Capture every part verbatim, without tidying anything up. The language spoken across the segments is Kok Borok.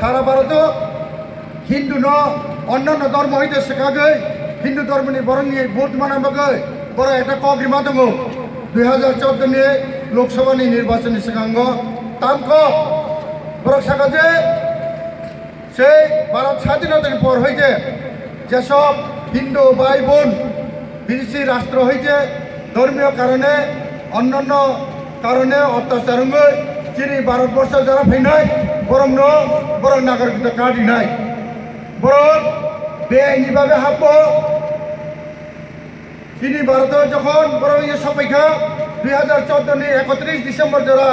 Sara Bharoto Hindu no onnanno dhormo hoite swkagwi Hindu dhormoni borokni vote mana bagwi borok ekta kok rima tongo. Dui hajar chordo ni Lok Sabha ni nirbachon ni swkango tam kok borok saka je, sei Bharat sadhinota ni por hoite jesob Hindu bhai bon bidesi rastro hoite dhormiyo karone, onnanno karone otyachar wngwi chini Bharat borsho jara phainai borokno borok nagarikota card rinai. Borok beaini bhabe hapbo. Chini Bharat o jokhon borok ye sokpaikha, dui hajar chordo ni ekotris December jora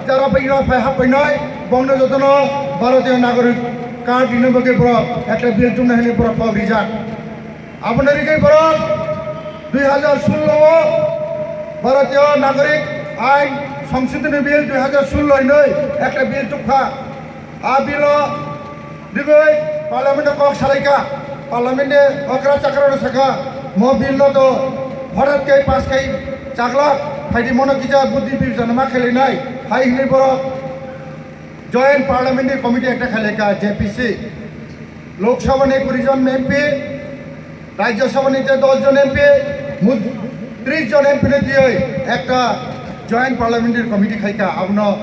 jara phainai, phai happainai, bongno jotono Bharatiyo Nagorik card rina bagwi borok ekta bill tungna hwnwi borok kok rijak. Abono rigwi borok dui hajar sullo o Bharatiyo Nagorik Ain Songshodhoni Bill dui hajar sullo hinwi ekta bill tukha. A bill o rigwi parliament o kok salaikha. Parliament ni okra chakra rok sakha, mo bill no to horat khe pass khai chaglak phaidi mono kisa buddhi bibechona ma khlainai hai hinwi borok Joint Parliamentary Committee ekta khlaikha, J P C. Lok Sabha ni kuri jon M P, Rajya Sabha ni te dos jon M P, mut-, tris jon M P ni tiyoi ekta Joint Parliamentary Committee khaikha, abono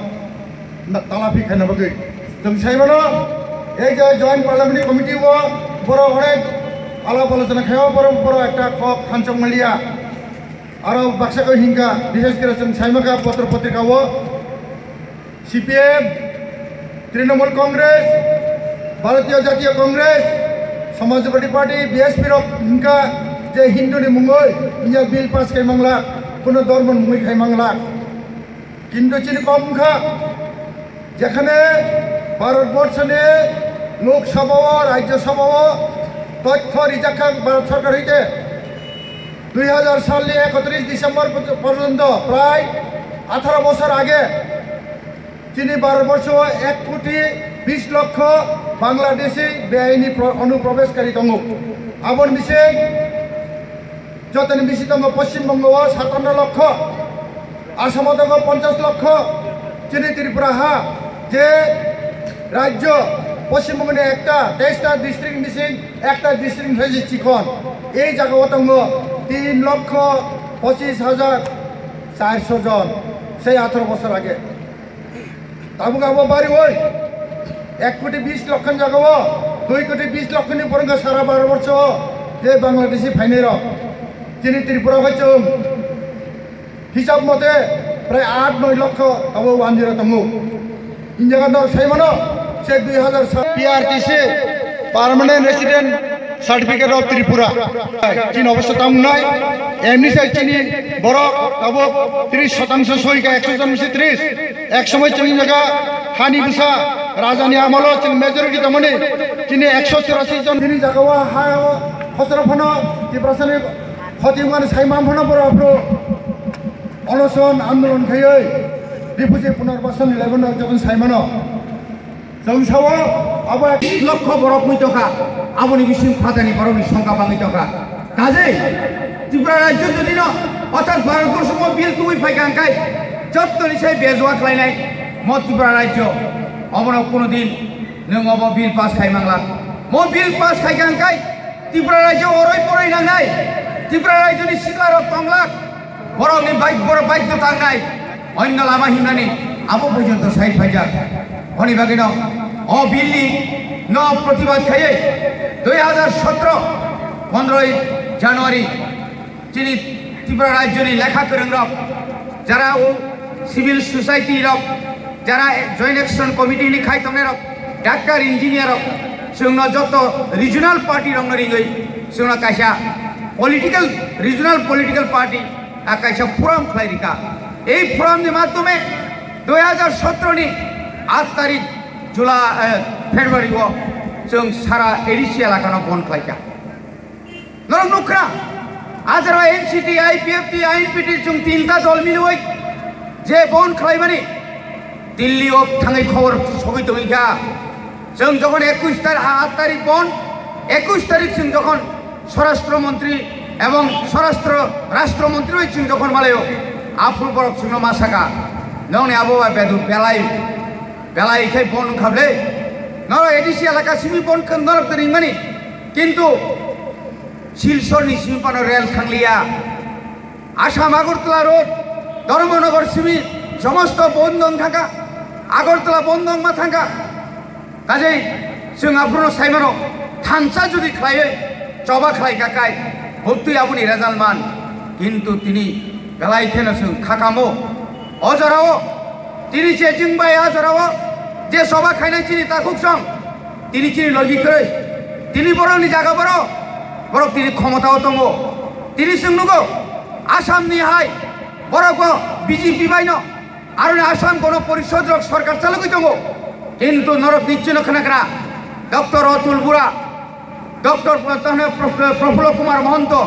na-, talapi khaina bagwi. Chwng sai mano, ei je Joint Parliamentary Committee o borok onek alap alochona khaio, borok, borok ekta kok thanchok maliya. Aro baksa khe hinkha, bishes kore chwng sai mankha potro potrika o. C P M, Trinamool Congress, Bharatiya Jatiya Congress, Samajwadi Party, B S P rok hinkha je Hindu ni mungwi inya bill pass khai mangla, kuno dhormo ni mungwi khai mangla. Kintu chini kom wngkha, jekhane Bharat Borsho ni Lok Sabha o, Rajya Sabha o tothyo rijak kha Bharat Sarkar hoite dui hajar sal ni ekotris December porjonto prai atharo bosor age Chini Bharat Borsho o ek koti bis lokkho Bangladeshi beaini pro-, onuprobeshkari tongo. Aboni bising jotoni bisi tongo Poschim Bongo o satanno lokkho, Assam o tongo ponchash lokkho. Chini Tripura ha je rajyo, Poschim Bongo ni ekta teista district bising ekta district hai se chikhon. Ei jaga o tongo tin lokkho pochis hajar charso jon sei atharo bosor age. Tabuk abo bariwi ek koti bis lokkho ni jaga o dui koti bis lokkho ni borok wngkha sara Bharat Borsho o je Bangladeshi phainai rok. Chini Tripura o chwng hisab mote prai aat noi lokkho abo wanjwi rok tongo. Injaga norok sai mano se dui hajar sa-, P R T C, Permanent Resident Certificate of Tripura. Chini obostha tamo wngnai, emni se chini borok tabuk tris sotangso soi kha, ekso jon bisi tris. Ek somoi chini jaga hani bwsa rajani amolo chini majority tongmani, chini ekso churasi jon. Chini jaga o ha o khosro phano Tiprasani khoti wngmani sai man phano borok aphuru onoson andolon khaiwi refugee punarbasan ni level no joto sai mano. Chwng sao, abo ek lokkho borok mui tongkha, aboni bising phatani borokni songkha bangwi tongkha. Kajei Tripura rajyo jodi no, orthat Bharat Borsho mo bill tubui phaikha hwnkhe, jottoni sai bejua khlainai mo Tripura rajyo, obono kuno din nwng obo bill pass khai mangla. Mo bill pass khaikha hwnkhe Tripura rajyo oroi poroi nangnai, Tripura rajyoni sikla rok tonglak. Borokni bai-, borok baidhyo tangnai, onno lama himnani abo porjonto sai phaijak. Honi bagwino o bill ni no protibad khaiwi dui hajar sotro pondroi January chini Tripura rajyoni lekha kwrwngrok, jara o civil society rok, jara Joint Action Committee ni khai tongnai rok, doctor, engineer rok, chwngno joto regional party rokno ringwi chwngno kaisa political, regional political party a kaisa forum khlai rikha. Ei forum ni madhyome dui hajar sotro ni aat tarik July, eh, February o chwng sara A D C elakano bon khlaikha. Norok nukha, ajaro N C T, I P F T, I N P T chwng tinta dol milwi je bon khlaimani Delhi o thangwi khobor sogwi tongwi kha. Chwng jokhon ekush tar-, aat tarik bon, ekush tarik chwng jokhon Swarashtra Montri ebong Swarashtra Rashtra Montri bai chwng jokhon malaio, aphuru borok chwngno ma saka, "Nongni abo bai bedu belai, belai khai bon wngkha ble?" Norok A D C elaka simi bon khe norok twi ringmani, kintu Silchor ni simi phano rel thangliya. Assam Agartala road, Dharmanagar simi somosto bon wng thangkha, Agartala bon wngma thangkha. Kajei chwng aphuru saimano thansa jodi khlaiwi choba khlai kha kai, buktwi aboni result man, kintu tini belai kheno chwng khakamo. O jorao tini se chwng bai a jorao je choba khainai chini takhuk song, tini chini logi kwrwi, tini borokni jaga borok, borok tini khomotao tongo. Tini chwng nugo Assam ni hai borok bo B J P bai no, aroni Assam Gono Porishod rok sorkar chalogwi tongo, kintu norok nichino khna khna Doctor Atul Bura, Doctor Pr-, Pr-, Prafulla Kumar Mohanto,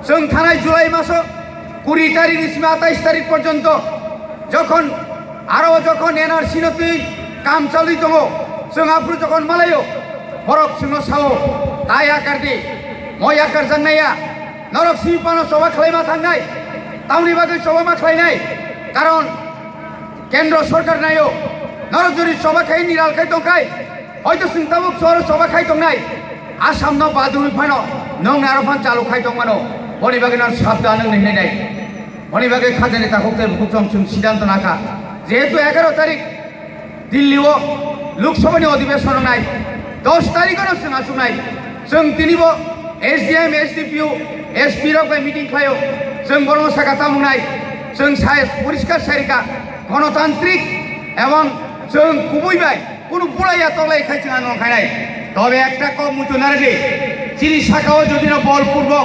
chwng thanai July maso kuri tarik ni simi atais tarik porjonto jokhon aro jokhon N R C no twi kam chalwi tongo, chwng aphuru jokhon malaio, borok chwngno sao, ta yakar di, mo yakar jangnaiya, norok simi phano choba khlaima thangnai, tamni bagwi choba ma khlainai, karon Kendro sorkar naio, norok jodi choba khai niral khai tongkhai, hoito chwng tabuk choro choba khai tongnai, Assam no badrwi phano nwng naro phan chalu khai tongmano, boni bagwi no sabdan wng hinwi nai. Boni bagwi khajani takhuk tei bukhuk chong chwng siddhanto nakha, jehetu egaro tarik Delhi o Lok Sabha ni odhibeshon wngnai, dos tarikh no chwng achuknai, chwng tini bo S D M, S D P O, S P rok bai meeting khlaio, chwng borokno saka tamungnai, chwng sai poriskar sairika, gonotantrik ebong chwng kubui bai kunu bulaiya toklai khai chwng ano khainai. Tobe ekta kok muitu narwdi, chini sakao jodi no bolpurbo,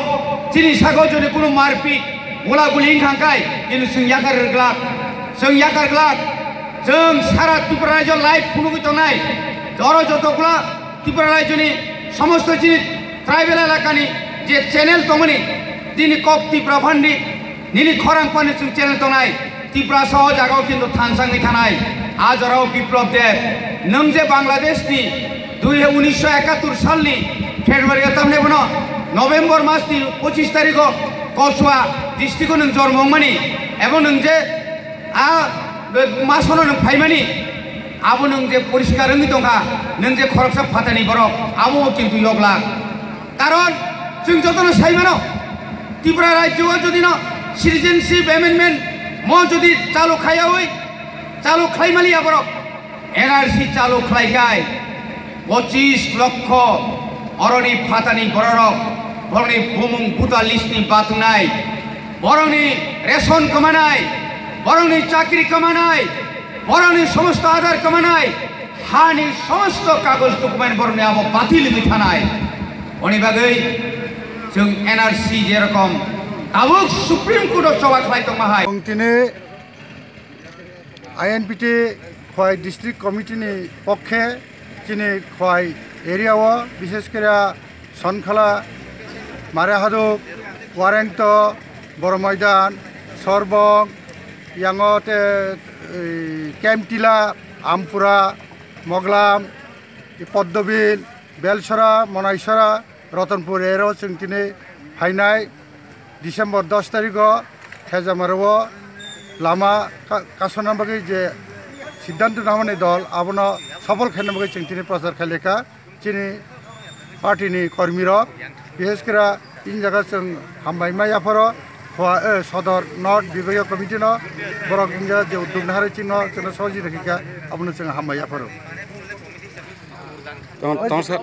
chini sakao jodi kunu marpit, gula guli wngkha kai, kintu chwng yakar glak, chwng yakar glak, chwng sara Tripura rajyo live phunugwi tongnai, oro joto gula Tripura rajyoni somosto chini tribal elakani je channel tongmani, nini kok Tipra phandi, nini khorang phandi chwng channel tongnai, Tipra saho jagao kintu thansangwi thanai, a jorao Biplab Deb, nwng je Bangladesh ni dui, unisho ekattur salni February o tamni bono November masni pochis tarikh o Kosua district o nwng jormo wngmani, ebo nwng je a masono nwng phaimani, abo nwng je poriskar wngwi tongkha, nwng je khoroksa phatani borok, abo kintu yoglak. Karon chwng jotono sai mano, Tripura rajyo o jodi no citizenship amendment mo jodi chalu khaiyaui, chalu khlaimaliya borok, N R C chalu khlaikhai, pochis lokho oroni phatani bororok, borokni bumung buta list ni batungnai, borokni ration kwmanai, borokni chakri kwmanai, borokni somosto adhar kwmanai, hani somosto kagoj document borokni abo batil wngwi thanai. Oni bagwi chwng N R C jerokom tabuk Supreme Court o choba khlai tongma hai. Chwng tini I N P T Khowai District Committee ni pokhe chini Khowai area o, bishesh kore Sonkhala, Marehaduk, Warengto, Boromoidan, Sorbong, yango te, ei, Kemtila, Ampura, Moglam, Poddobil, Belsora, Monaisora, Ratanpur ero chwng tini phainai December dos tarikh o Thejamaro o lama ka-, kasona bagwi je siddhanto namani dol abono sofol khaina bagwi chwng tini prochar khailekha. Chini party ni kormi rok, bishesh kore in jaga chwng hambai ma yapharo, Khowai, eh, Sodor North Bibhagiya Committee no borok in jaga je uddog naharwi chwngno chwngno sohojogita khaikha, abono chwng hambai yapharo. Tong, tong sir.